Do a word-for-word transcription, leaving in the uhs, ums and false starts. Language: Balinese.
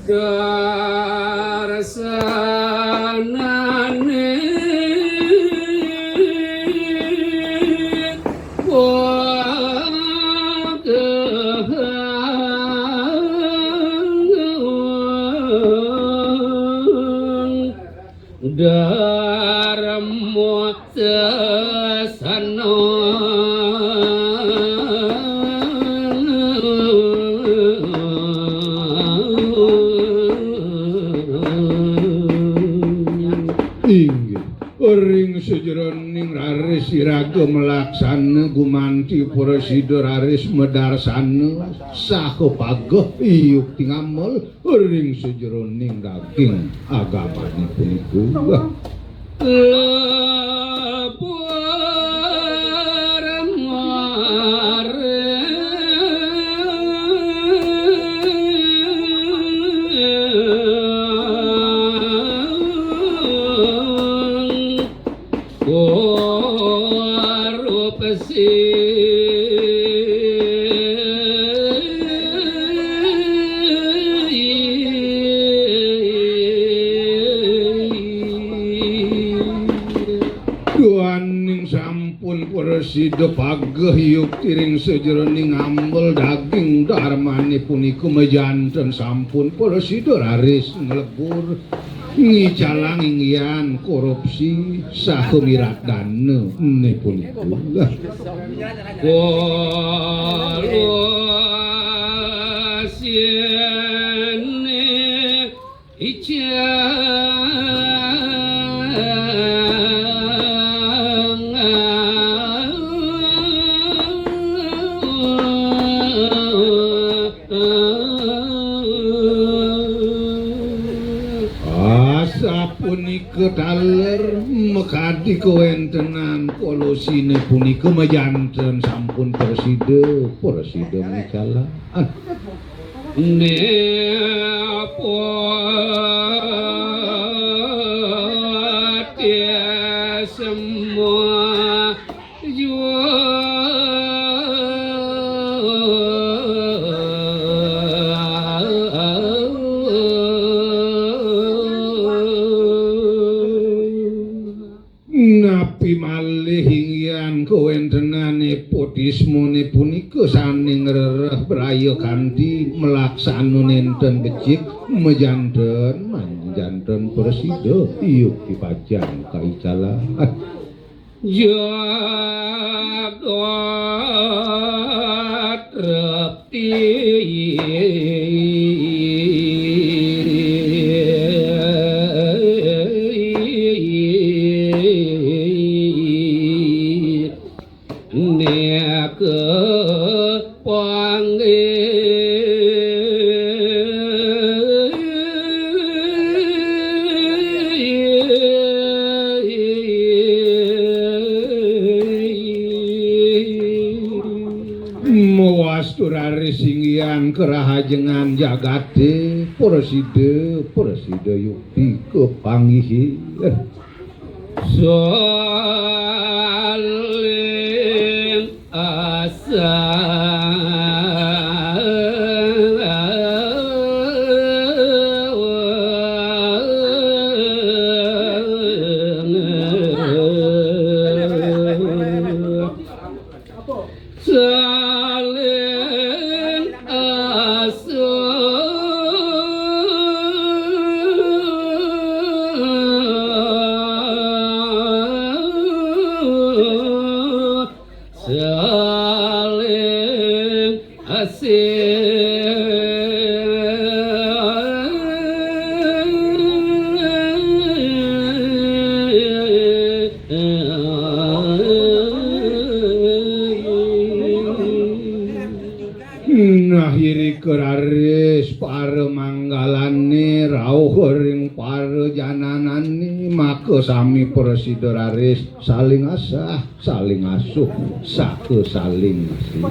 Darsanané wong Darma sesana. Inggih. Ring sajeroning raris iraga malaksana gumanti prasida raris madarsana saha pageh yukti ngamel ring sajeroning daging agamane punika. Lapar maring korupsi. Duaning sampun prasida pageh yukti ring sajeroning ambel daging darmane punika, majanten sampun prasida raris nglebur ngicalang inggihan korupsi saha mirat dana ne punika. Korupsine icang. Asapunika taler makadi kawentenan kolusine punika, majanten sampun prasida, prasida ngicalang. Nepati semua. Napi malih inggihan kawentenan nepotismone punika sane ngrereh braya kanthi malaksana nenten becik, majanten, majanten prasida yukti pacang kaicalang. Jagat Repti. Neka panggih. Mawastu raris inggihan karahajengan jagate, prasida, prasida yukti kapanggihe. Saling asa. Saling asa. Saling asih. Nah, irika raris paramanggalane rauh ring parajananane, maka sami prasida raris saling asah, saling asuh, saka saling asih.